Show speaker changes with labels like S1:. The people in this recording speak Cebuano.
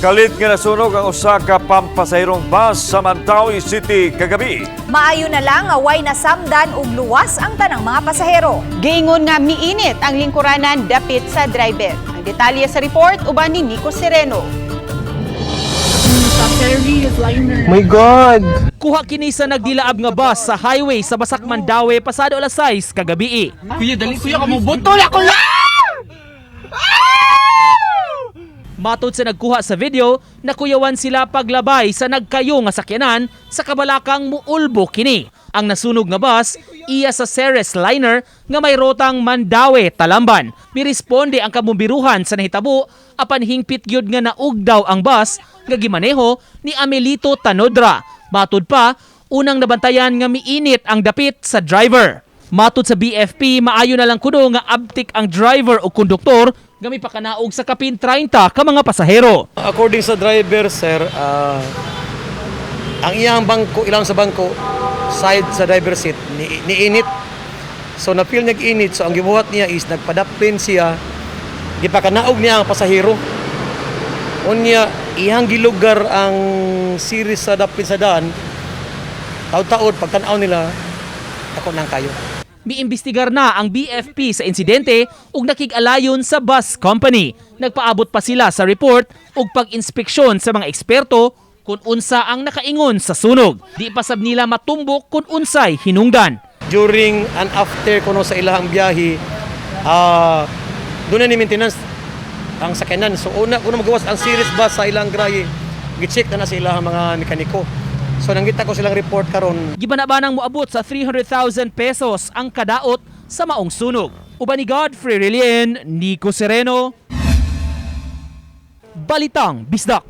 S1: Kalit nga nasunog ang usa ka pampasahirong bus sa Mandaue City kagabi.
S2: Maayo na lang nga way nasamdan ug luwas ang tanang mga pasahero.
S3: Giingon nga miinit ang lingkuranan dapit sa driver. Ang detalye sa report uban ni Nico Sereno.
S4: My God!
S5: Kuha kini sa nagdilaab nga bus sa highway sa Basak Mandaue pasado alas 6 kagabi.
S4: Kuya, dali kuya, kamubutol ako lang!
S5: Matod sa nagkuha sa video, nakuyawan sila paglabay sa nagkayo nga sakyanan sa kabalakang muulbo kini. Ang nasunog nga bus iya sa Ceres Liner nga may rotang Mandaue, Talamban. Miresponde ang kabumbiruhan sa nahitabo apan hingpit gyud nga naug daw ang bus nga gimaneho ni Amelito Tanodra. Matod pa, unang nabantayan nga miinit ang dapit sa driver. Matod sa BFP, maayo na lang kuno nga abtik ang driver o konduktor nga mipakanaog sa kapin 30 ka mga pasahero.
S6: According sa driver, sir, ang iyang bangko, ilang sa bangko, side sa driver seat, niinit. So na-feel niya init, so ang gibuhat niya is nagpadaplin siya, gipakanaog niya ang pasahero. Unya, iyang gilugar ang series sa daplin sa daan, taod-taod, pagtanaw nila, ako nang kayo.
S5: Miimbestigar na ang BFP sa insidente ug nakig-alayon sa bus company. Nagpaabot pa sila sa report ug pag-inspeksyon sa mga eksperto kung unsa ang nakaingon sa sunog. Di pa sab nila matumbok kung unsay hinungdan.
S6: During and after kuno sa ilahang biyahe, doon na ni maintenance ang sakyanan. So una kuno magawas ang series bus sa ilang graye, gi-check na na sa ilahang mga mekaniko. So nangita ko silang report karon.
S5: Gibanabanang moabot sa 300,000 pesos ang kadaot sa maong sunog. Uban ni Godfrey Relien, Nico Sereno, Balitang Bisdak.